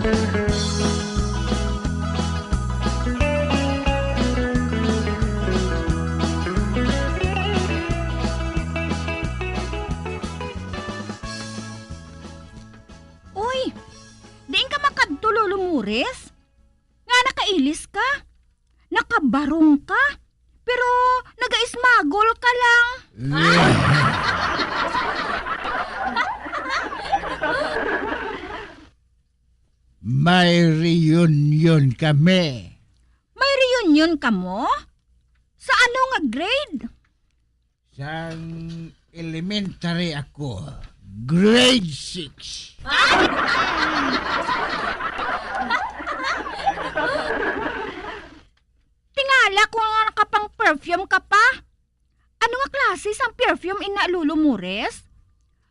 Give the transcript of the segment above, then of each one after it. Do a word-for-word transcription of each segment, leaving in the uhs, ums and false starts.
Uy, diin ka makadto, Lolo Mores? Nga nakailis ka? Nakabarong ka? Pero nagaismagol ka lang. May reunion kami. May reunion kamo? Sa ano nga grade? Sang elementary ako, grade six. Tingala ko nga nakapang-perfume ka pa. Ano nga klase sang perfume ina, Lolo Mores?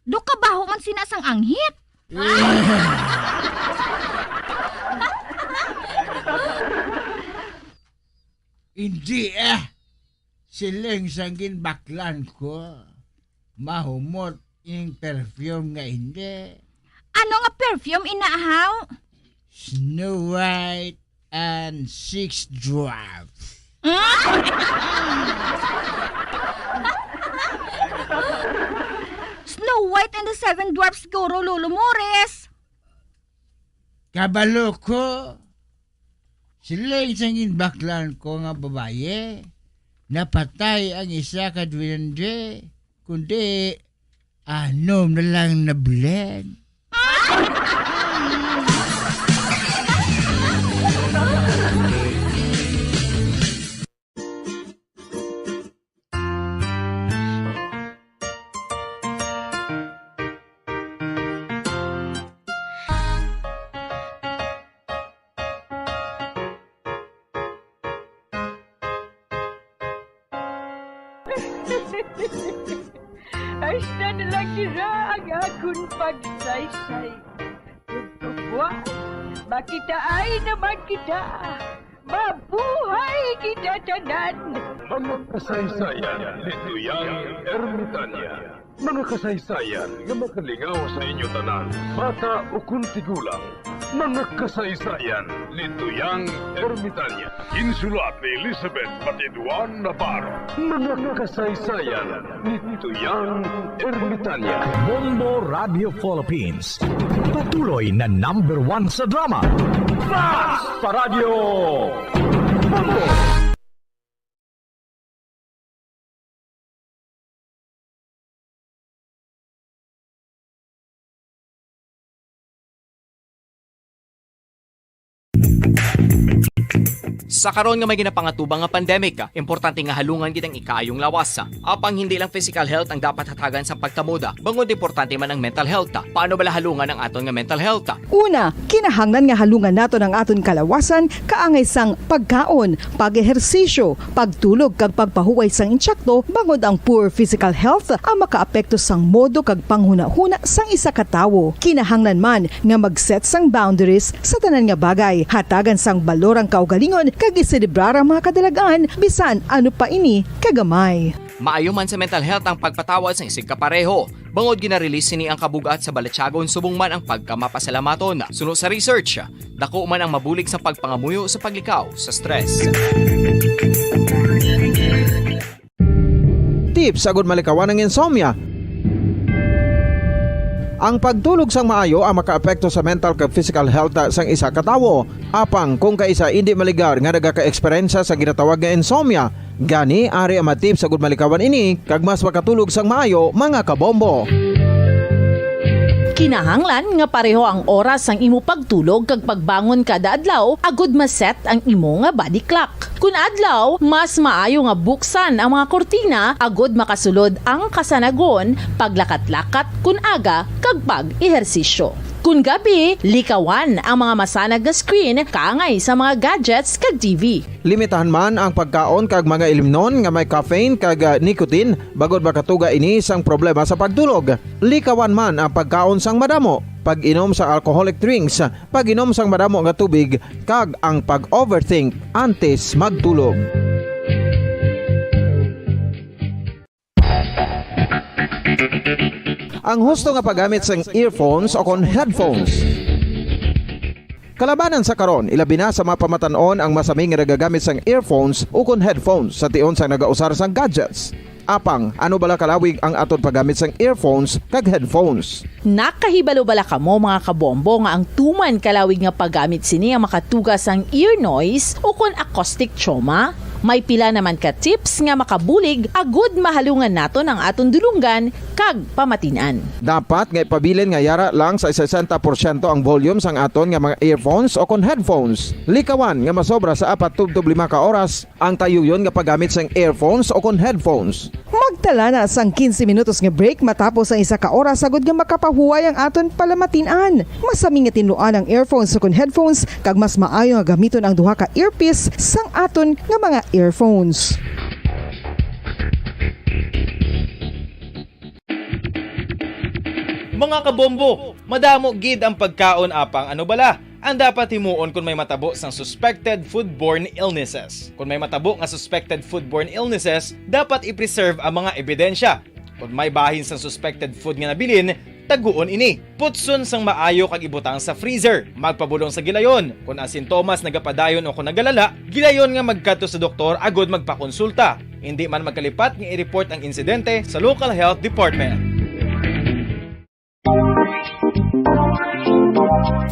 Do kabaho man sina sang anghit. Hindi, eh. Siling sang ginbaklan ko, mahumot ing perfume nga hindi. Ano nga perfume ina, haw? Snow White and Six Dwarfs. Hmm? Snow White and the Seven Dwarfs siguro, Lolo Mores. Kabalo ko, siling sang ginbaklan ko nga babayi, napatay ang isa ka duwende, kundi anom na lang nabulan. Hasta na lang dira ang akon pagsaysay. Ug buwas, makitaay naman kita. Mabuhay kita tanan! Mga kasaysayan ni Tuyang Ermitanya. Mga kasaysayan nga makalingaw sa inyo tanan, bata ukon tigulang. Mga kasaysayan ni Tuyang Ermitanya. Ginsulat ni Elizabeth Batiduan Navarro. Mga kasaysayan ni Tuyang Ermitanya. Bombo Radio Philippines. Patuloy na number one sa drama. Fast pa Radyo Bombo! Sa karon nga may ginapangatubang nga pandemic, importante nga halungan gid ang ikaayong lawas. Apang hindi lang physical health ang dapat hatagan sang pagkamoda, bangod importante man ang mental health. Paano bala halungan ang aton nga mental health? Una, kinahanglan nga halungan naton ang aton kalawasan kaangay sang pagkaon, pag-ehersisyo, pagtulog kag pagpahuway sang insekto, bangod ang poor physical health ang makaapekto sang modo kag panghunahuna sang isa ka tawo. Kinahanglan man nga mag-set sang boundaries sa tanan nga bagay, hatagan sang balor ang kaugalingon kag iselebrar ang mga kadalag-an bisan ano pa ini kagamay. Maayo man sa mental health ang pagpatawad sang isigka pareho. Bangod gina-release sini ang kabug-at sa balatyagon subong man ang pagkamapasalamaton. Suno sa research, dako man ang mabulig sa pagpangamuyo sa paglikaw sa stress. Tips agud malikawan ang insomnia. Ang pagtulog sang maayo ang makaapekto sa mental kag physical health sang isa ka tawo. Apang kung kaisa indi maligar nga nagaka-eksperyensya sa ginatawag nga insomnia, gani ari ang mga tips agud malikawan ini kag mas makatulog sang maayo, mga kabombo. Kinahanglan nga pareho ang oras sang imo pagtulog kag pagbangon kada adlaw agud ma-set ang imo nga body clock. Kun adlaw, mas maayo nga buksan ang mga kurtina agud makasulod ang kasanagon, paglakat-lakat kun aga, kag pag-ehersisyo. Kun gabi, likawan ang mga masanag nga screen kaangay sa mga gadgets kag T V. Limitahan man ang pagkaon kag mga ilimnon nga may caffeine kag, ah, nicotine, bangod makatuga ini sang problema sa pagtulog. Likawan man ang pagkaon sang madamo, pag-inom sa alcoholic drinks, pag-inom sang madamo nga tubig, kag ang pag-overthink antes magtulog. Ang husto nga paggamit sang earphones o kon headphones. Kalabanan sa karon, ilabi na sa mga pamatan-on ang masami nga nagagamit sang earphones ukon headphones sa tion sang nagausar sang gadgets. Apang, ano bala kalawig ang aton paggamit sang earphones kag headphones? Nakahibalo bala kamo, mga kabombo, nga ang tuman kalawig nga paggamit sini ang makatuga sang ear noise ukon acoustic trauma? May pila naman ka tips nga makabulig agud mahalungan naton ang aton dulonggan kag pamatin-an. Dapat nga ipabilin nga yara lang sa sesenta porsyento ang volume sang aton nga mga earphones ukon headphones. Likawan nga masobra sa apat tubtob lima ka oras ang tayuyon nga paggamit sang earphones ukon headphones. Magtala na sang quince minutos nga break matapos ang isa ka oras, agud nga makapahuway ang aton palamatin-an. Masami nga tinluan ang earphones ukon headphones, kag mas maayo nga gamiton ang duha ka earpiece sang aton nga mga earphones. Mga kabombo, madamo gid ang pagkaon, apang ano bala ang dapat himuon kon may matabo sang suspected foodborne illnesses? Kon may matabo nga suspected foodborne illnesses, dapat i-preserve ang mga ebidensya. Kon may bahin sang suspected food nga nabilin, taguon ini. Putson sang maayo kag ibutang sa freezer. Magpabulong sa gilayon. Kon ang sintomas nagapadayon o kon nagalala, gilayon nga magkadto sa doktor agud magpakonsulta. Indi man magkalipat nga i-report ang insidente sa local health department.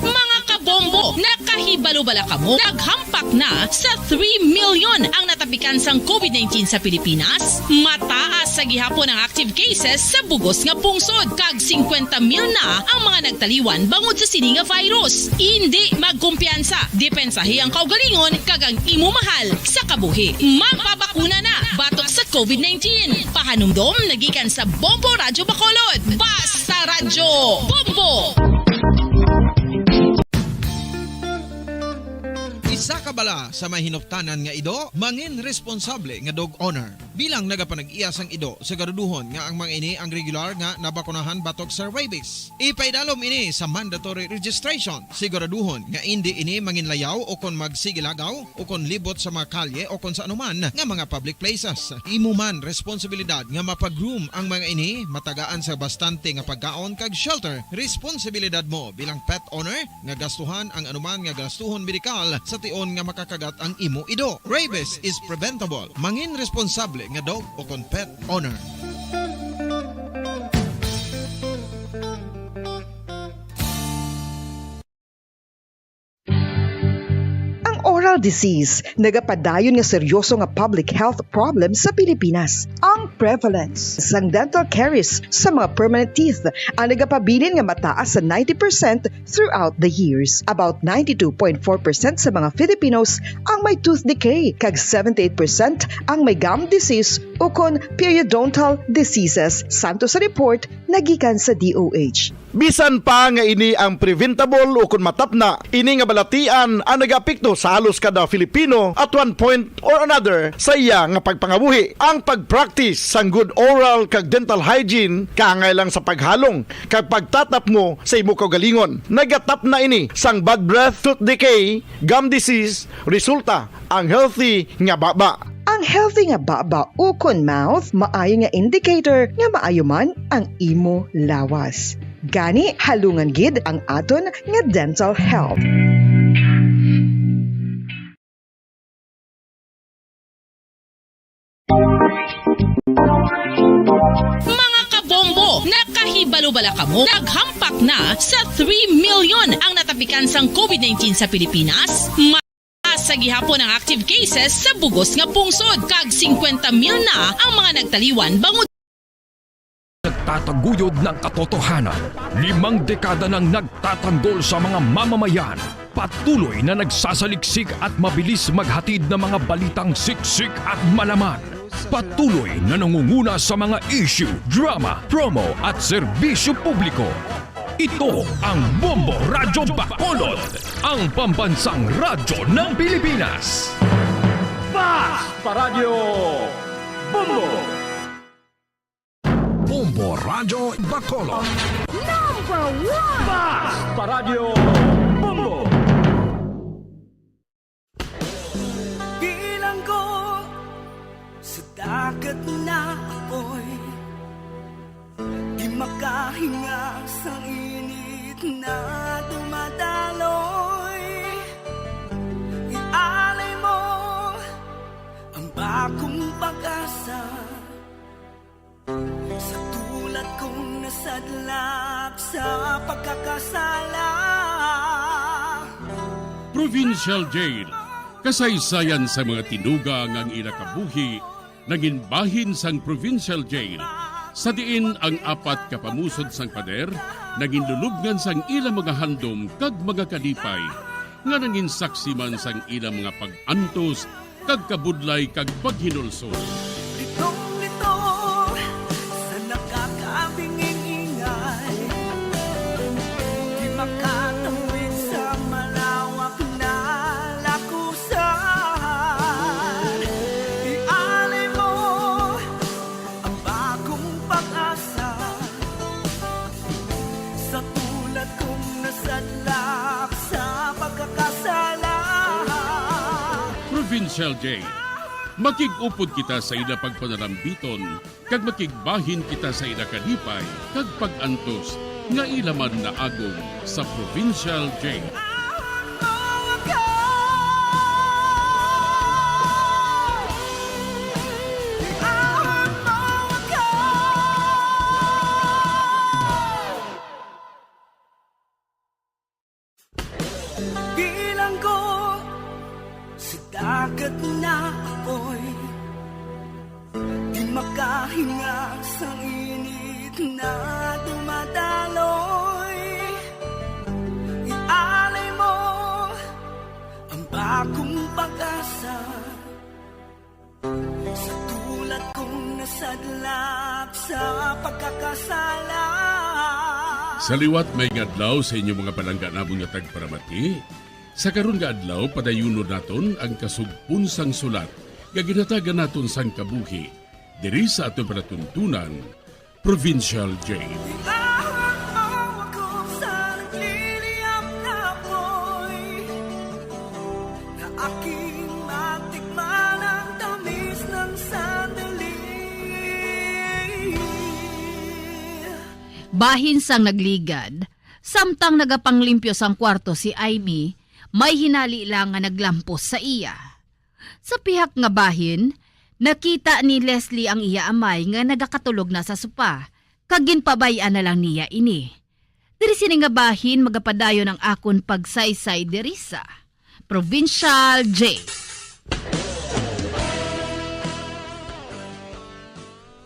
Mga kabombo, nakahibalo bala kamo? Naghampak na sa three million ang natapikan sang covid nineteen sa Pilipinas. Mataas sa gihapon ang active cases sa bugos nga pungsod, kag singkwenta mil na ang mga nagtaliwan bangod sa sini nga virus. Indi magkumpiyansa, depensahi ang kaugalingon kag ang imo mahal sa kabuhi. Magpabakuna na batok sa covid nineteen. Pahanumdom nagikan sa Bombo Radyo Bacolod. Basta Radyo Bombo! Isa ka bala sa may hinuptanan nga ido, mangin responsable nga dog owner. Bilang nagapanag-iya sang ido, siguraduhon nga ang mga ini ang regular nga nabakunahan batok sa rabies. Ipaidalom ini sa mandatory registration. Siguraduhon nga indi ini manginlayaw o kon magsigilagaw o kon libot sa mga kalye o kon sa anuman nga mga public places. Imo man responsibilidad nga mapa-groom ang mga ini, matagaan sa bastante nga pagkaon kag shelter. Responsibilidad mo bilang pet owner nga gastuhan ang anuman nga gastuhon medikal sa tion nga makakagat ang imo ido. Rabies is preventable. Mangin responsable nga dog o kon pet owner. Ang oral disease nagapadayon nga seryoso nga public health problem sa Pilipinas. Ang prevalence sang dental caries sa mga permanent teeth ang nagapabilin nga mataas sa ninety percent throughout the years. About ninety-two point four percent sa mga Filipinos ang may tooth decay, kag seventy-eight percent ang may gum disease ukon periodontal diseases, santo sa report nagikan sa D O H. Bisan pa nga ini ang preventable ukon matapna, ini nga balatian ang nagaapekto sa halos kada Filipino at one point or another sa iya nga pagpangabuhi. Ang pag-practice sang good oral kag dental hygiene kaangay lang sa paghalong kag pagtatapngo sa imo kaugalingon. Nagatapna ini sang bad breath, tooth decay, gum disease, resulta ang healthy nga baba. Ang healthy nga baba ukon mouth maayo nga indicator nga maayo man ang imo lawas. Gani, halungan gid ang aton nga dental health. Mga kabombo, nakahibalo bala kamo? Naghampak na sa three million ang natapikan sang covid nineteen sa Pilipinas. Mas sa gihapon ang active cases sa bugos nga pungsod, kag singkwenta mil na ang mga nagtaliwan bangod Nagtataguyod ng katotohanan. Limang dekada nang nagtatanggol sa mga mamamayan. Patuloy na nagsasaliksik at mabilis maghatid ng mga balitang siksik at malaman. Patuloy na nangunguna sa mga issue, drama, promo at serbisyo publiko. Ito ang Bombo Radyo Bacolod, ang pambansang radyo ng Pilipinas. Basta Radyo Bombo! Bombo Radyo Bacolod. Number one! Basta Radyo Bombo! Bilanggo sa dagat na apoy, di makahinga sa init na dumadaloy. Adlak sa pagkakasala. Provincial Jail. Kasaysayan sa mga tinuga nga ang ila kabuhi nangin bahin sang Provincial Jail, sa diin ang apat ka pamusod sang pader nangin lulubngan sang ila mga handom kag mga kalipay, nga nangin saksi man sang ila mga pag-antos kag kabudlay kag paghinulsol. Litong-lito sa nakakabinging-ingay, di makatawid sa malawak na lakusan. Ialay mo ang bagong pag-asa sa tulad kong nasadlak sa pagkakasala. Provincial Jail. Makig-upod kita sa ila pagpanalambiton, kag makigbahin kita sa ila kalipay kag pag-antos nga ila man naagom sa Provincial Jail. Bilanggo sa dagat na apoy, di makahinga sang init na dumadaloy. Ialay mo ang bagong pag-asa sa tulad kong nasadlak sa pagkakasala. Sa liwat, maayong adlaw sa inyo mga palangga namon nga tagparamati. Sa karon nga adlaw, padayunon naton ang kasugpon sang sulat nga ginhatagan naton sang kabuhi diri sa aton palatuntunan, Provincial Jail. Iahon mo ako sa nagliliyab na apoy, na aking matikman ang tamis ng sandali. Bahin sang nagligad, samtang nagapanglimpyo sang kwarto si Amy, may hinali lang nga naglampos sa iya. Sa pihak nga bahin, nakita ni Leslie ang iya amay nga nagakatulog na sa sopa, kag ginpabay-an na lang niya ini. Diri sini nga bahin magapadayon ang akon pagsaysay diri sa Provincial Jail.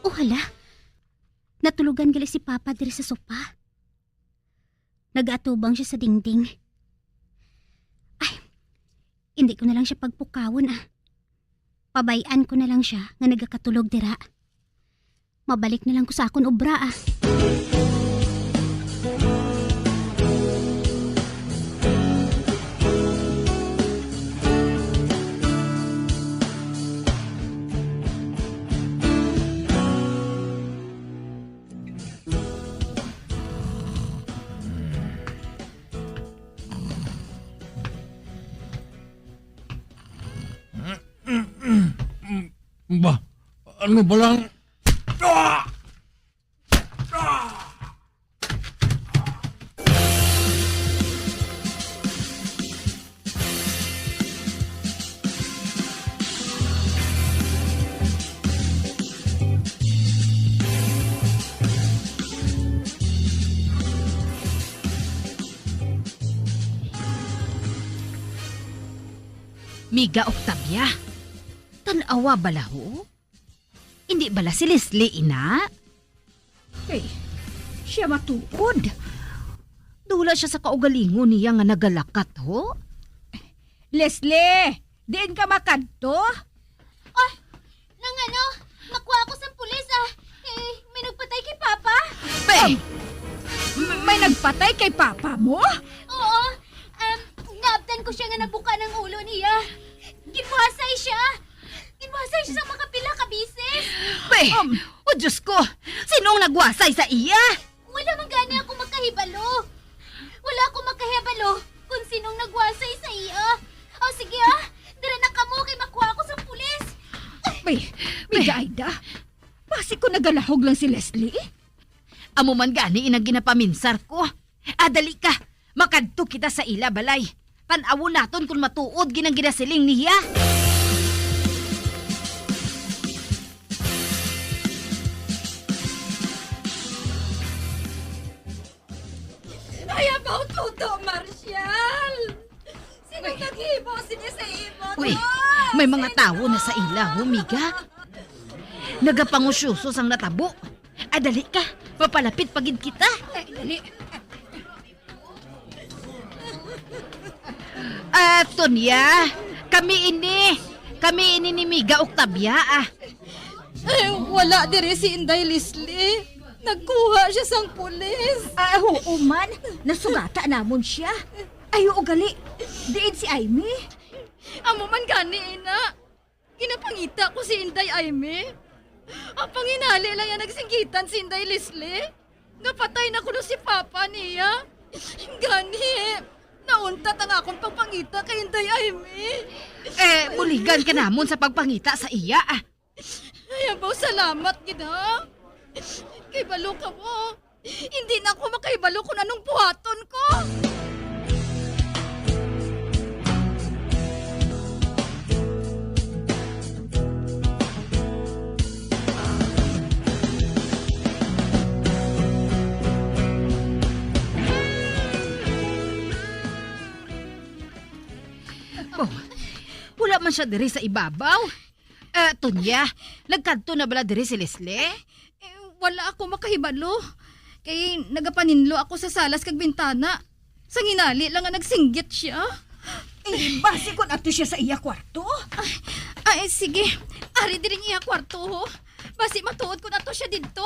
Oh, hala. Natulogan gali si Papa diri sa sopa. Nagaatubang siya sa dingding. Ay, hindi ko na lang siya pagpukawon, ah. Pabay-an ko na lang siya nga nagakatulog dira. Mabalik na lang ko sa akon obra, ah. Ba, ano ba lang? Ah! Ah! Miga Octavia, tan-awa bala, ho? Indi bala si Leslie ina? Hey, siya matuod. Dula siya sa kaugalingon niya nga nagalakat, ho? Leslie, diin ka makadto? Ah, nang ano, makuha ako sa pulis, ah. Eh, may nagpatay kay Papa. Be! M-, may nagpatay kay Papa mo? Oo. Um, naabtan ko siya nga nabuka ng ulo niya. Ginwasay siya. Ginwasay siya sa makapila ka bisis. Be! Um, O Diyos ko! Sino ang nagwasay sa iya? Wala man gani ako makahibalo. Wala ako makahibalo kung sinong nagwasay sa iya. O sige, ah, dira na kamo kay makuha ako sa pulis. Be, Be. Miga Aida, basi ko nagalahog lang si Leslie. Amo man gani inang ginapaminsar ko. Ah, dali ka. Makadto kita sa ila balay. Tan-awon naton kon matuod gid ang ginasiling niya. About ko to, Marshall! Sino naghimo sini sa imo? Uy, may mga tawo na sa ila, ho, miga. Nagapangusyoso sang natabo. Ah, dali ka. Mapalapit pa gid kita. Ay, dali. Ah, Tonya, kami ini. Kami ini ni Miga Octavia, ah. Ay, wala diri si Inday Leslie. Nagkuha siya sang pulis. Ah, huo man. Nasugata namon siya. Ay, oo gali. Diin si Aimee? Amo man gani, ina. Ginapangita ko si Inday Aimee. Ang panginali lang iya nagsinggitan si Inday Leslie. Nga patay na kuno si Papa niya. Gani, nauntat ang akon pagpangita kay Inday Aimee. Eh, buligan ka namon sa pagpangita sa iya, ah. Ay, abaw, salamat gid, ha? Kay balo ka mo, hindi na ako makahibalo kung anong buhaton ko. Oh, wala man siya diri sa ibabaw. Ah, Tonya, nagkadto na bala diri si Leslie? Eh, wala ako makahibalo. Kay nagapaninlo ako sa salas kag bintana. Sang hinali lang nga nagsinggit siya. Eh, basi kon ato siya sa iya kwarto? Ay, ay, sige. Ari diri ang iya kwarto, ho. Basi matuod kon ato siya didto.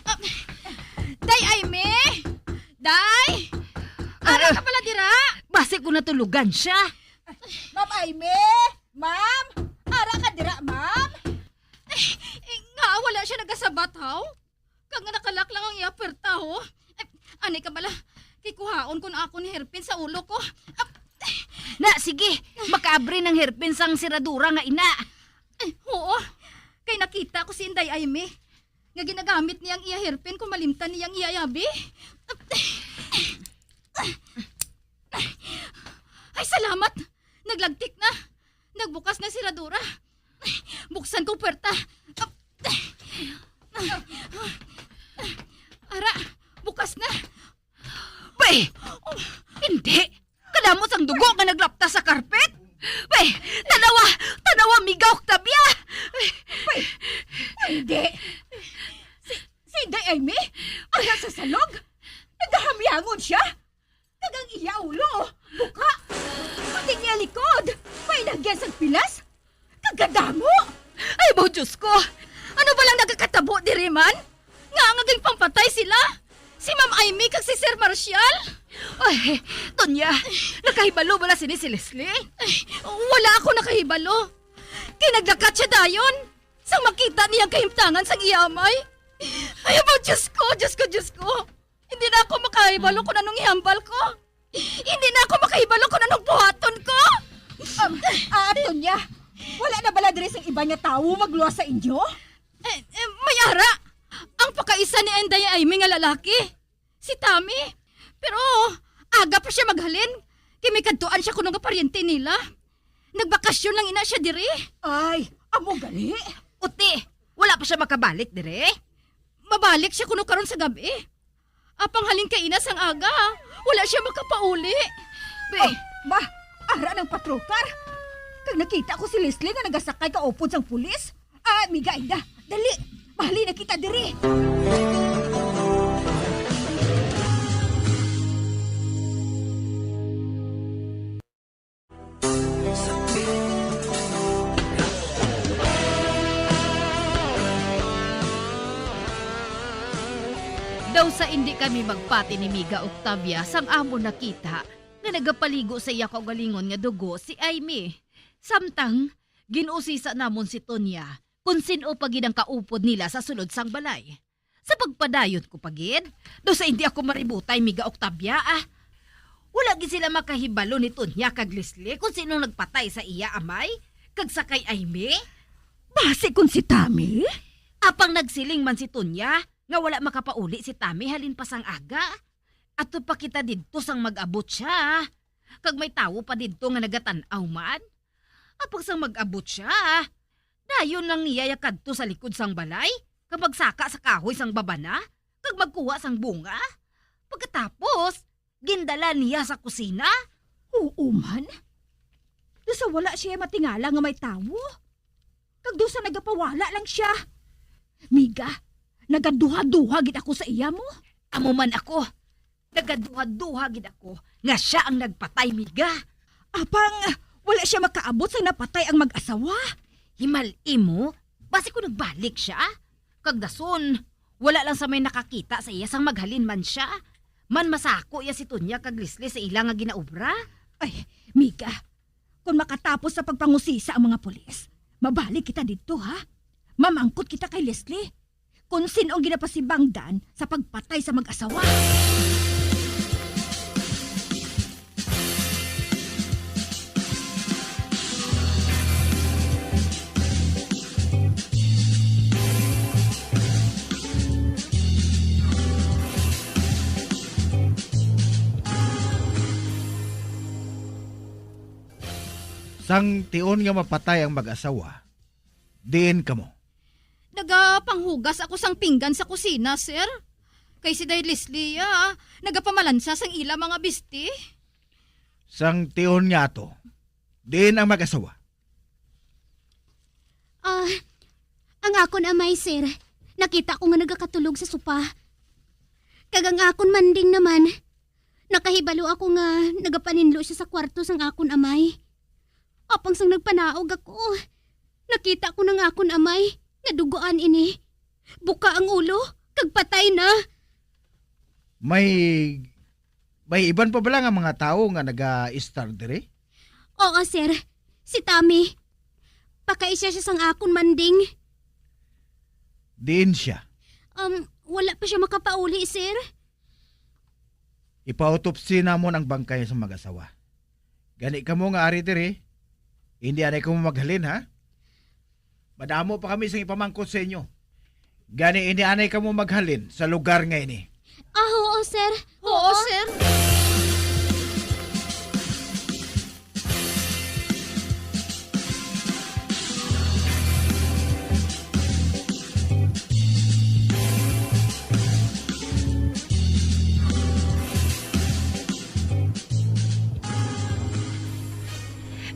Ah, Day Aimee! Day! Ara Ah, ka pala dira! Basi kon natulugan siya. Ma'am Aimee! Ma'am! Ara ka dira, ma'am! Eh, eh, nga wala siya nagasabat, haw? Kag nga nakalak lang ang iya puwerta, ho? Eh, ani ka bala, kay kuhaon ko na akon hairpin sa ulo ko. Ah, Na, sige, makaabri ng hairpin sang siradura nga ina. Eh, oo, kay nakita ko si Inday Aimee nga ginagamit niya ang iya hairpin kung malimtan niya ang iya yabi. Ay, salamat! Naglagtik na! Nagbukas na ang siradura! Buksan ko ang puwerta! Ara, bukas na! Bay! Hindi! Kadamo sang dugo nga naglapta sa karpet! Bay! Tanawa! Tanawa, Miga Octavia! Bay! Hindi! Si, si Inday Aimee? Ara sa salog? Nagahamyangon siya? Kag ang iya ulo, buka, pati niya likod, may lagyan sang pilas, kag kadamo. Ay, bo, Diyos ko! Ano ba lang nagakatabo diri man? Nga nga ginpampatay sila? Si Ma'am Aimee kag si Sir Marshall? Ay, Tonya, nakahibalo bala sini si Leslie? Ay, wala ako nakahibalo. Kay naglakat siya dayon. Sang makita niya ang kahimtangan sang iya amay. Ay, abo, Diyos ko, Diyos ko, Diyos ko. Hindi na ako makahibalo kung anong ihambal ko. Hindi na ako makahibalo kung anong buhaton ko. Um, ah, Tonya, wala na bala diri sang iban nga tawo magluwas sa inyo? Eh, eh, may ara. Ang pakaisa ni Inday Aimee nga lalaki, si Tommy. Pero aga pa siya maghalin. Kay may kadtuan siya kuno nga paryente nila. Nagbakasyon lang ina siya diri. Ay, amo gali? Uti, wala pa siya makabalik diri? Mabalik siya kuno karon sa gab-i. Apang halin kay ina sang aga, wala siya makapauli. Be. Oh, ma, ara nang patrokar. Kag nakita ko si Leslie nga nagasakay kaupod sang pulis. Ah, miga, Inda, dali. Mahali na kita diri. Daw sa indi kami magpati ni Miga Octavia sang amon nakita nga nagapaligo sa iya kaugalingon nga dugo si Aimee. Samtang gin-usisa namon si Tonya kon sin-o pa gid ang kaupod nila sa sulod sang balay. Sa pagpadayon ko pa gid, daw sa indi ako maributay, Miga Octavia, ah. Wala gid sila makahibalo ni Tonya kag Leslie kung sinong nagpatay sa iya amay kag sa kay Aimee. Basi kon si Tommy? Apang nagsiling man si Tonya nga wala makapauli si Tommy halin pa sang aga. Ato pa kita didto sang mag-abot siya, ah. Kag may tawo pa didto nga nagatan-aw man. Apang sang mag-abot siya, ah, dayon lang niya yakadto sa likod sang balay, kag magsaka sa kahoy sang babana, kag magkuha sang bunga. Pagkatapos, Gindala niya sa kusina? Oo man. Daw sa wala siya matingala nga may tawo. Kag daw sa nagapawala lang siya. Miga, nagaduha-duha gid ako sa iya mo. Amo man ako. Nagaduha-duha gid ako nga sia ang nagpatay, miga. Apang wala siya makaabot sa napatay ang mag-asawa. Himal-i mo, basi ko nagbalik siya. Kag dason, wala lang sa may nakakita sa iya sang maghalin man siya. Man masako iya si Tonya kag Leslie sa ila nga ginaobra. Ay, miga, kung makatapos sa pagpangusisa ang mga pulis, mabalik kita didto, ha? Mamangkot kita kay Leslie kung sin-o ang ginapasibangdan sa pagpatay sa mag-asawa. Sang tion nga mapatay ang mag-asawa, diin kamo? Nagapanghugas ako sang pinggan sa kusina, sir. Kay si Day Leslie, ah, nagapamalansa sang ila mga bisti. Sang tion nga ato, diin ang mag-asawa? Ah, ang akon amay, sir. Nakita ko nga nagakatulog sa sopa. Kag ang akon manding naman, nakahibalo ako nga nagapaninlo siya sa kwarto sang akon amay. Apang sang nagpanaog ako, nakita ko na nga akon amay nga dugoan ini. Buka ang ulo, kag patay na. May, may iban pa bala nga mga tawo nga naga-istar diri? Oo, sir. Si Tommy. Pakaisya siya sang akon manding. Diin siya? Um, wala pa siya makapauli, sir. Ipautopsi namon ang bangkay sa mag-asawa. Gani kamo nga ari diri, hindi anay kamo maghalin, ha? Madamo pa kami sing ipamangkot sa inyo. Gani, hindi anay kamo maghalin sa lugar nga ini. Ah, oo, sir. Oo, sir.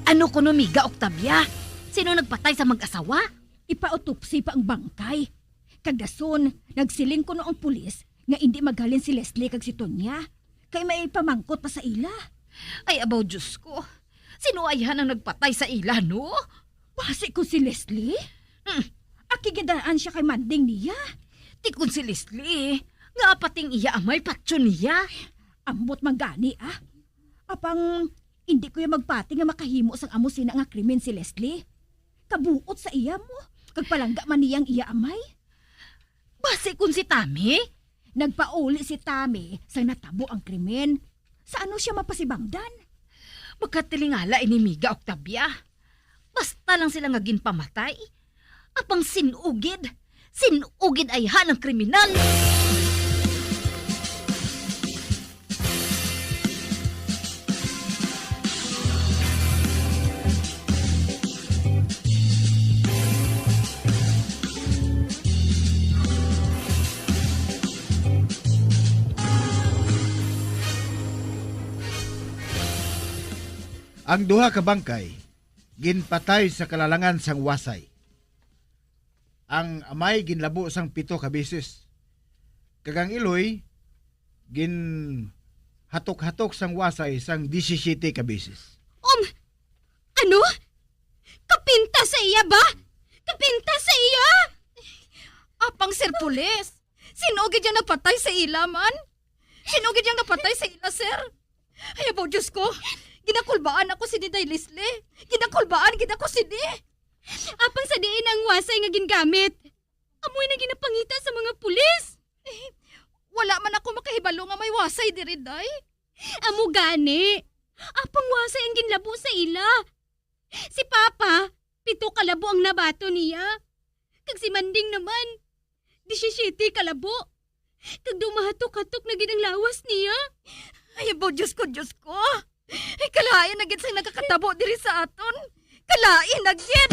Ano kuno, Miga Octavia? Sino nagpatay sa mag-asawa? Ipautopsi pa ang bangkay. Kag dason, nagsiling kuno ang pulis nga indi maghalin si Leslie kag si Tonya, kay may pamangkot pa sa ila. Ay, abaw, Diyos ko. Sino ayhan ang nagpatay sa ila, no? Basi ko si Leslie? Hmm. Aki, gindaan siya kay manding niya. Ti kon si Leslie, nga apating iya amay patyon niya. Ambot man gani, ah. Apang, hindi ko ya magpati nga makahimo sang amo sina nga krimen si Leslie. Kabuot sa iya mo, kag palangga man niya ang iya amay. Basi kon si Tommy? Nagpauli si Tommy sang natabo ang krimen. Sa ano siya mapasibangdan? Makatilingala ini, Miga Octavia. Basta lang sila nga ginpamatay. Apang sin-o gid, sin-o gid ayhan ang kriminal. Ang duha ka bangkay ginpatay sa kalalangan sang wasay. Ang amay ginlabo sang pito ka beses, kag ang iloy ginhatok-hatok sang wasay sang disisyete ka beses. Um, ano? Kapinta sa iya ba? Kapinta sa iya? Apang, Sir Pulis, sin-o gid yang nagpatay sa ila man? Sin-o gid yang napatay sa ila, sir? Ay, abaw, Diyos ko! Ginakulbaan ako sini Day Leslie. Ginakulbaan gid ako sini. Apang sa diin ang wasay nga gingamit? Amoy na ginapangita sa mga pulis. Eh, wala man ako makahibalo nga may wasay diri, Day. Amo gani. Apang wasay ang ginlabo sa ila. Si Papa, pito ka labo ang nabaton niya. Kag si Manding naman, disisyete ka labo. Kag daw mahatok-hatok na gid ang lawas niya. Ay, abaw, Diyos ko, Diyos ko. Ay, kalain na gid sang nagakatabo diri sa aton. Kalain na gid.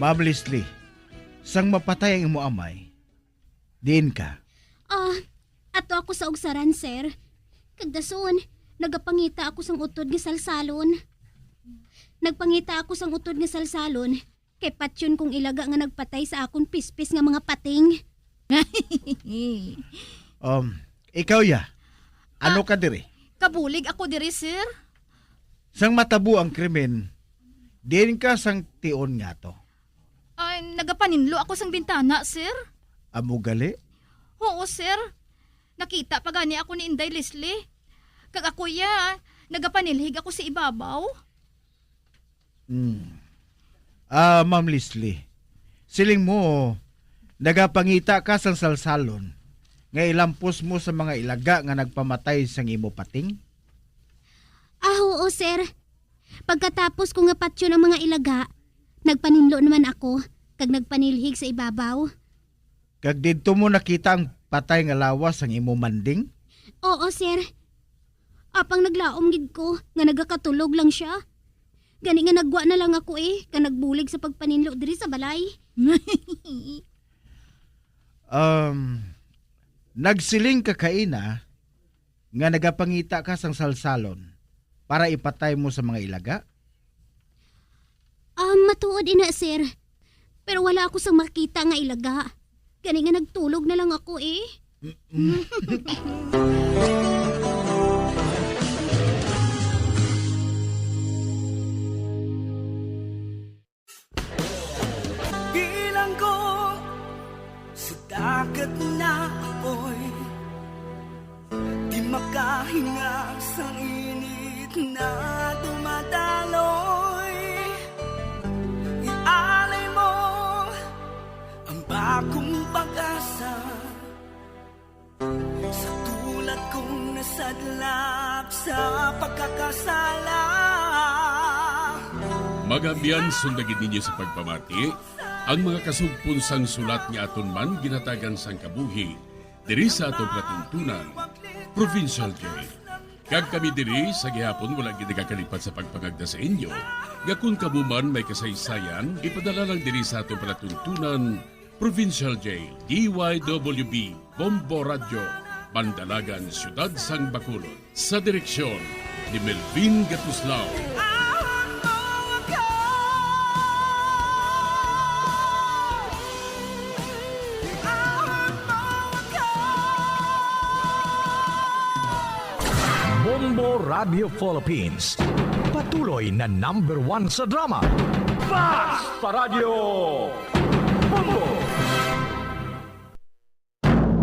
Ma'am Leslie, sang mapatay ang imo amay, diin ka? Ah, ato ako sa ugsaran, sir. Kag dason, nagapangita ako sang utod nga salsalon. Nagpangita ako sang utod nga salsalon, kay patyon kong ilaga nga nagpatay sa akon pispis nga mga pating. Um, ikaw ya, ano Ah, ka diri? Kabulig ako diri, sir. Sang matabo ang krimen, diin ka sang tion nga to? Ay, nagapaninlo ako sang bintana, sir. Amo gali? Oo, sir. Nakita pa gani ako ni Inday Leslie. Kag ako ya, nagapanilhig ako sa ibabaw. Hmm. Ah, Ma'am Leslie, siling mo, nagapangita ka sang salsalon nga ilampos mo sa mga ilaga nga nagpamatay sang imo pating? Ah, oo, sir. Pagkatapos ko nga patyon ang mga ilaga, nagpaninlo naman ako, kag nagpanilhig sa ibabaw. Kag didto mo nakita ang patay nga lawas sang imo manding? Oo, sir. Apang naglaom gid ko nga nagakatulog lang sia. Gani nga nagwa na lang ako, eh, kag nagbulig sa pagpaninlo diri sa balay. Um, nagsiling ka kaina nga nagapangita ka sang salsalon para ipatay mo sa mga ilaga? Ah, matuod ina, sir. Pero wala ako sang makita nga ilaga. Gani nga nagtulog na lang ako, eh. Bilanggo sa dagat na apoy, di makahinga sang init na dumadaloy. Ialay mo ang bagong pag-asa sa tulad kong nasadlak sa pagkakasala. Mga abyan, sunda gid ninyo sa pagpamati ang mga kasugpon sang sulat nga aton man ginhatagan sang kabuhi diri sa aton palatuntunan, Provincial J. Kag kami diri sa gihapon wala gid nagakalipat sa pagpangagda sa inyo nga kon kamo man may kasaysayan, ipadala lang diri sa aton palatuntunan, Provincial J, D Y W B, Bombo Radyo, Bandalagan, Siyudad sang Bacolod. Sa direksyon ni Melvin Gatuslao. Bombo Radio Philippines, patuloy na number one sa drama. Basta Radyo Bombo!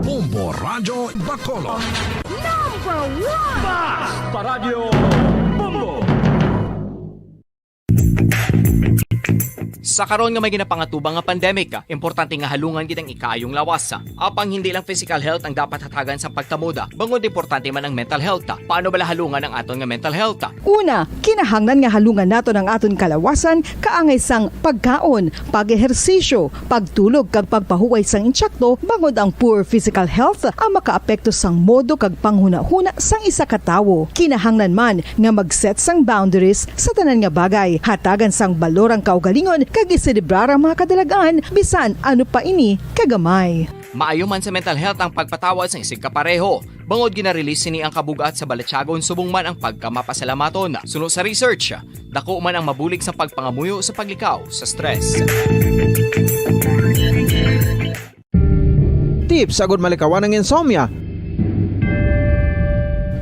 Bombo Radyo Bacolod. Number one! Basta Radyo Bombo! Sa karon nga may ginapangatubang nga pandemic, importante nga halungan gid ang ikaayong lawas. Apang hindi lang physical health ang dapat hatagan sa pagtamod, bangod importante man ang mental health. Paano bala halungan ang aton nga mental health? Una, kinahanglan nga halungan naton ang aton kalawasan kaangay sang pagkaon, pag-ehersisyo, pagtulog kag pagpahuway sang intsakto, bangod ang poor physical health ang makaapekto sang modo kag panghunahuna sang isa ka tawo. Kinahanglan man nga mag-set sang boundaries sa tanan nga bagay, hatagan sang balor ang kaugalingon kag iselebrar ang mga kadalag-an bisan ano pa ini kagamay. Maayo man sa mental health ang pagpatawad sang isigkapareho. Bangod gina-release sini ang kabug-at sa balatyagon subong man ang pagkamapasalamaton. Suno sa research, dako man ang mabulig sa pagpangamuyo sa paglikaw sa stress. Tips agud malikawan ang insomnia.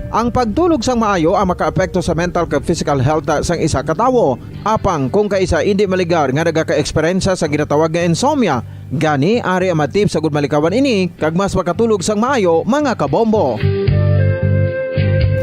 Ang pagtulog sang maayo ang makaapekto sa mental kag physical health sang isa ka tawo. Apang kung kaisa indi maligar nga nagaka-eksperyensya sa ginatawag nga insomnia, gani ari ang mga tips agud malikawan ini kag mas makatulog sang maayo, mga kabombo.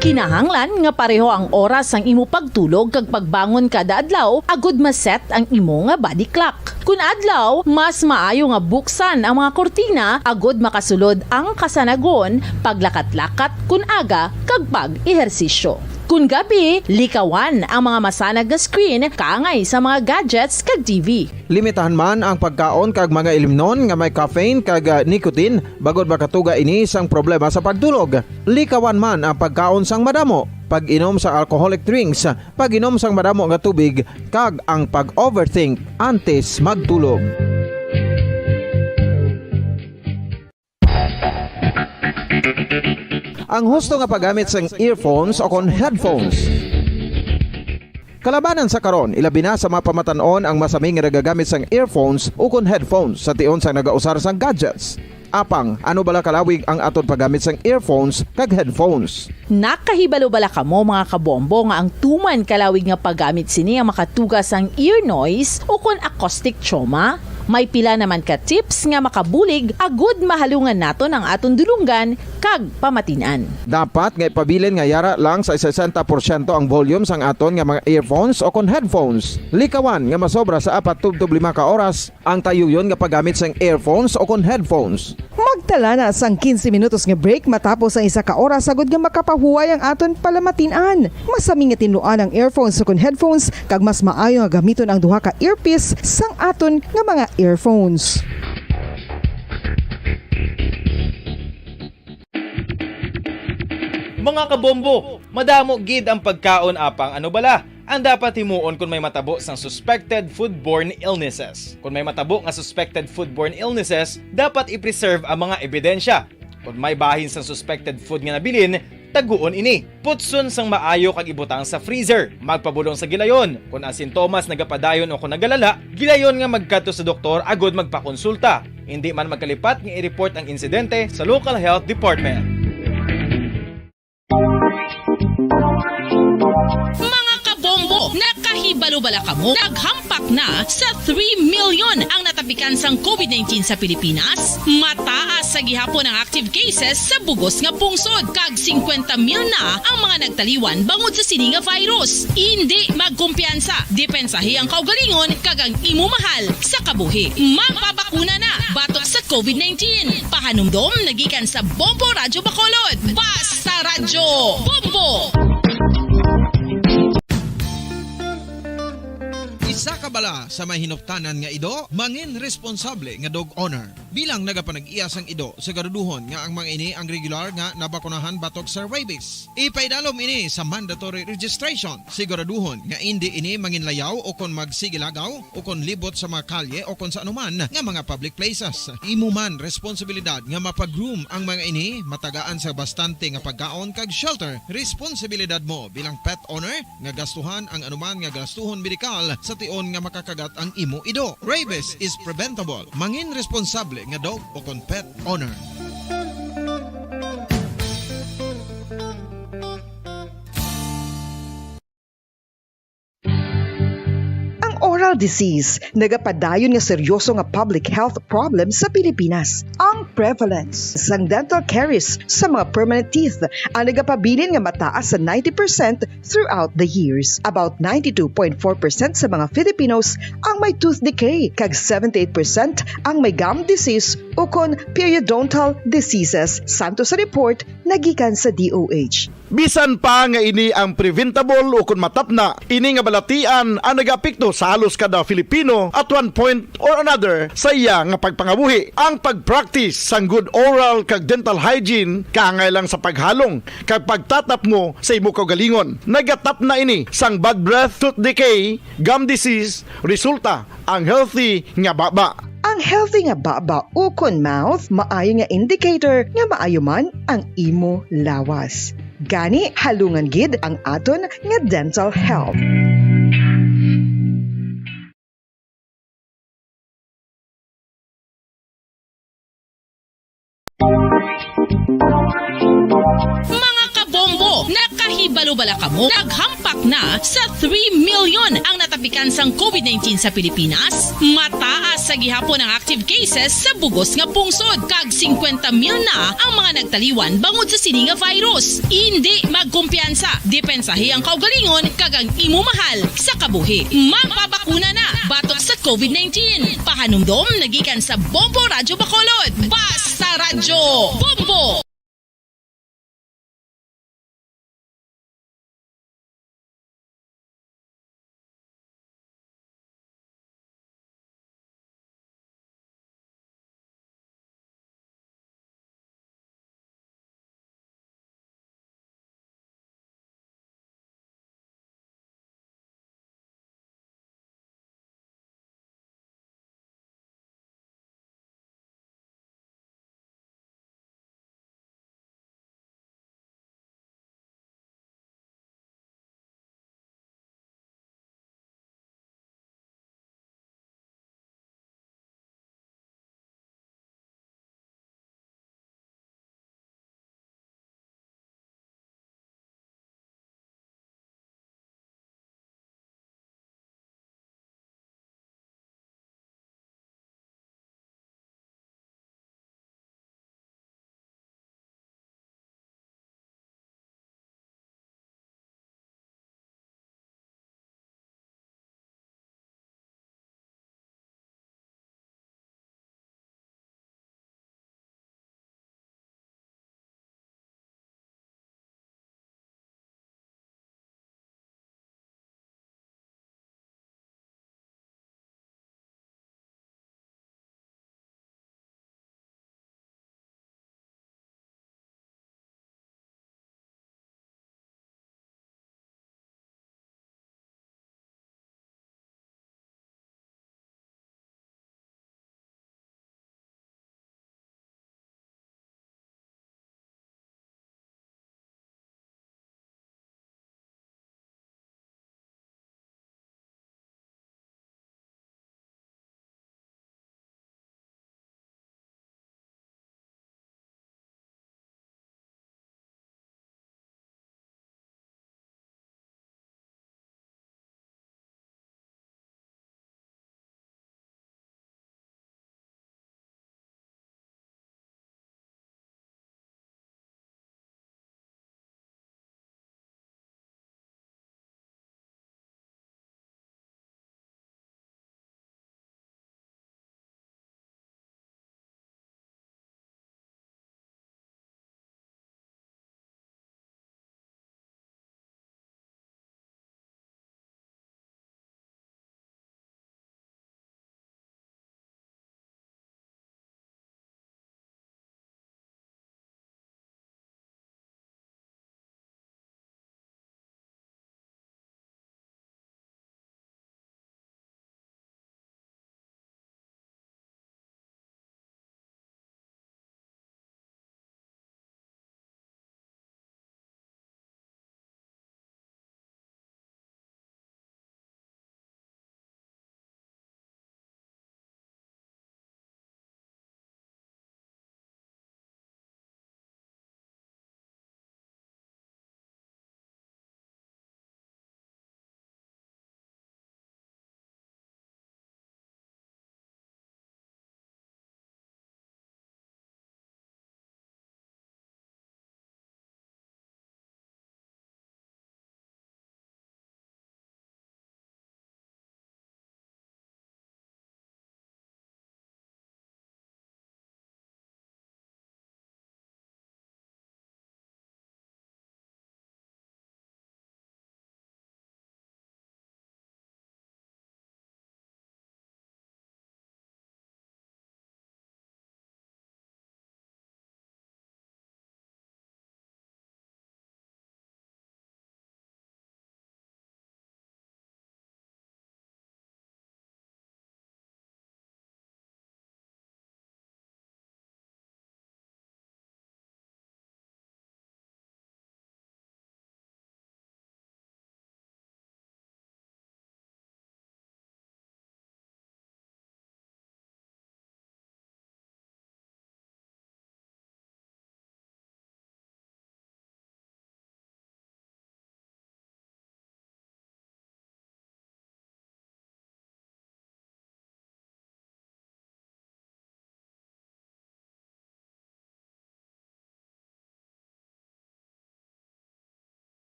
Kinahanglan nga pareho ang oras sang imo pagtulog kag pagbangon kada adlaw agud ma-set ang imo nga body clock. Kun adlaw, mas maayo nga buksan ang mga kurtina agud makasulod ang kasanagon, paglakat-lakat kun aga, kag pag-ehersisyo. Kon gabi, likawan ang mga masanag nga screen kaangay sa mga gadgets kag T V. Limitahan man ang pagkaon kag mga ilimnon nga may caffeine kag, ah, nicotine, bangod makatuga ini sang problema sa pagtulog. Likawan man ang pagkaon sang madamo, pag-inom sang alcoholic drinks, pag-inom sang madamo nga tubig, kag ang pag-overthink antes magtulog. Ang husto nga paggamit sang earphones o kon headphones. Kalabanan sa karon, ilabi na sa mga pamatan-on ang masami nga nagagamit sang earphones o kon headphones sa tion sang nagausar sang gadgets. Apang, ano bala kalawig ang aton paggamit sang earphones kag headphones? Nakahibalo bala kamo, mga kabombo, nga ang tuman kalawig nga paggamit sini ang makatuga sang ear noise o kon acoustic trauma? May pila naman ka tips nga makabulig agud mahalungan naton ang aton dulonggan kag pamatin-an. Dapat nga ipabilin nga yara lang sa sesenta porsyento ang volume sang aton nga mga earphones o kon headphones. Likawan nga masobra sa apat tubtob lima ka oras ang tayuyon nga paggamit sang earphones o kon headphones. Magtala na sang quince minutos nga break matapos ang isa ka oras, agud nga makapahuway ang aton palamatin-an. Masami nga tinluan ang earphones o kon headphones, kag mas maayo nga gamiton ang duha ka earpiece sang aton nga mga earphones. Mga kabombo, madamo gid ang pagkaon, apang ano bala ang dapat himuon kon may matabo sang suspected foodborne illnesses? Kon may matabo nga suspected foodborne illnesses, dapat i-preserve ang mga ebidensya. Kon may bahin sang suspected food nga nabilin, taguon ini. Putson sang maayo kag ibutang sa freezer. Magpabulong sa gilayon. Kon ang sintomas nagapadayon o kon nagalala, gilayon nga magkadto sa doktor agud magpakonsulta. Indi man magkalipat nga i-report ang insidente sa local health department. Mga kabombo, nakahibalo bala kamo? Naghampak na sa three million ang natapikan sang covid nineteen sa Pilipinas. Mataas sa gihapon ang active cases sa bug-os nga pungsod, kag singkwenta mil na ang mga nagtaliwan bangod sa sini nga virus. Indi magkumpiyansa, depensahi ang kaugalingon kag ang imo mahal sa kabuhi. Magpabakuna na batok sa covid nineteen. Pahanumdom na gikan sa Bombo Radyo Bacolod. Basta Radyo Bombo! Isa ka bala sa may hinuptanan nga ido, mangin responsable nga dog owner. Bilang nagapanag-iya sang ido, siguraduhon nga ang mga ini ang regular nga nabakunahan batok sa rabies. Ipaidalom ini sa mandatory registration. Siguraduhon nga indi ini manginlayaw o kon magsigilagaw o kon libot sa mga kalye o kon sa anuman nga mga public places. Imo man responsibilidad nga mapa-groom ang mga ini, matagaan sa bastante nga pagkaon kag shelter. Responsibilidad mo bilang pet owner nga gastuhan ang anuman nga gastuhon medikal sa tion nga makakagat ang imo ido. Rabies is preventable. Mangin responsable nga dog o kon pet owner. Ang oral disease nagapadayon nga seryoso nga public health problem sa Pilipinas. Ang prevalence sang dental caries sa mga permanent teeth ang nagapabilin nga mataas sa ninety percent throughout the years. About ninety-two point four percent sa mga Filipinos ang may tooth decay, kag seventy-eight percent ang may gum disease ukon periodontal diseases, santo sa report nga gikan sa D O H. Bisan pa nga ini ang preventable ukon matapna, ini nga balatian ang nagaapekto sa halos kada Filipino at one point or another sa iya nga pagpangabuhi. Ang pag-practice sang good oral kag dental hygiene kaangay lang sa paghalong kag pagtatapngo sa imo kaugalingon. Nagatapna ini sang bad breath, tooth decay, gum disease, resulta ang healthy nga baba. Ang healthy nga baba ukon mouth maayo nga indicator nga maayo man ang imo lawas. Gani, halungan gid ang aton nga dental health. Mga kabombo, nakahibalo bala kamo? Naghampak na sa three million ang natapikan sang covid nineteen sa Pilipinas. Mataas sa gihapon ang active cases sa bugos nga pungsod, kag singkwenta mil na ang mga nagtaliwan bangod sa sini nga virus. Indi magkumpiyansa, depensahi ang kaugalingon kag ang imo mahal sa kabuhi. Magpabakuna na batok sa covid nineteen. Pahanumdom na gikan sa Bombo Radyo Bacolod. Basta Radyo Bombo!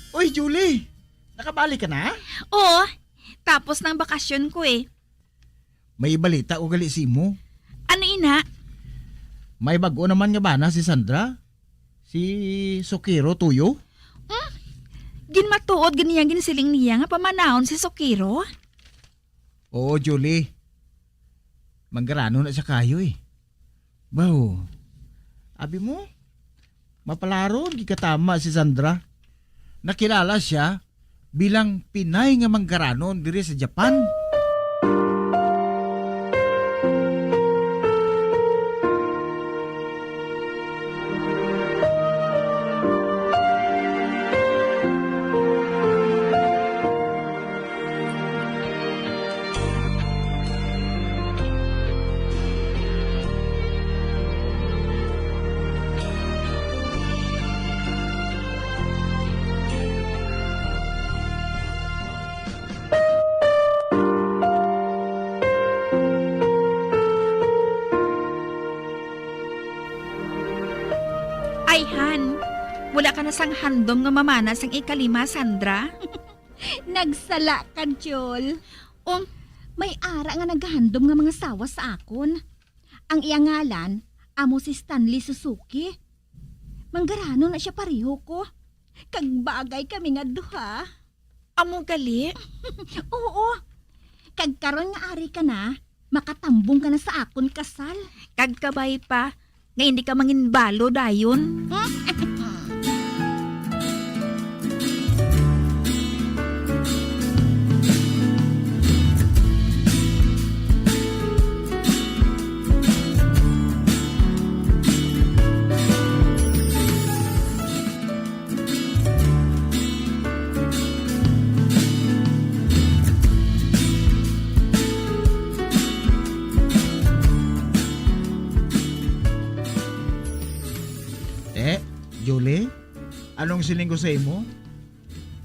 Uy, Julie! Nakabalik ka na? Oo. Tapos ng bakasyon ko eh. May balita ko gali sa imo. Ano ina? May bag-o naman nga bana si Sandra? Si Sukiro Tuyo? Hmm? Ginmatuod gani ang ginsiling niya nga pamanahon si Sukiro? Oo, Julie. Manggaranon na siya kayo eh. Baw, abi mo, mapalaron gid katama si Sandra. Nakilala siya bilang Pinay nga manggaranon diri sa Japan. Ay, Han, wala ka na sang handom nga mamana sang ikalima, Sandra? Nagsala ka, Jol. Um, may ara nga naghandom nga mangasawa sa akon. Ang iya ngalan amo si Stanley Suzuki. Manggaranon na sia pareho ko. Kag bagay kami nga duha. Amo gali? Oo. Kag karon nga ari ka na, makatambong ka na sa akon kasal. Kag kabay pa, nga hindi ka manginbalo dayon. Eh, Julie, anong siling ko sa imo?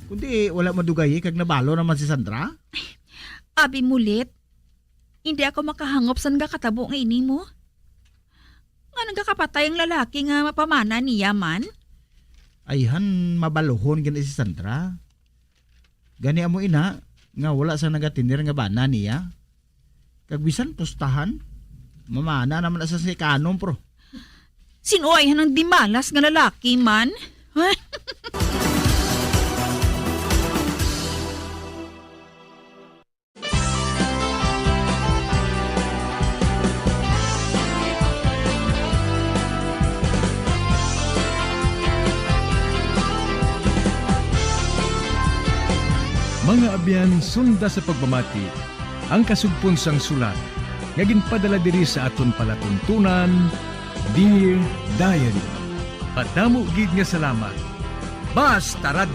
Kundi wala madugayi kag nabalo naman si Sandra? Abi mo, Lit, hindi ako makahangop sa nagakatabo nga ini mo. Nga nagakapatay ang lalaki nga mapamana niya man? Ayhan, mabaluhon gani si Sandra. Gani amo ina nga wala sa nagatinir nga bana niya. Kag bisan pustahan, mamana naman na sa sikanom, pro. Sino ay hanang dimalas nga lalaki man? Mga abyan, sunda sa pagpamati ang kasugpon sang sulat nga ginpadala diri sa aton palatuntunan, Dear Diary. Madamo gid nga salamat. Basta Radyo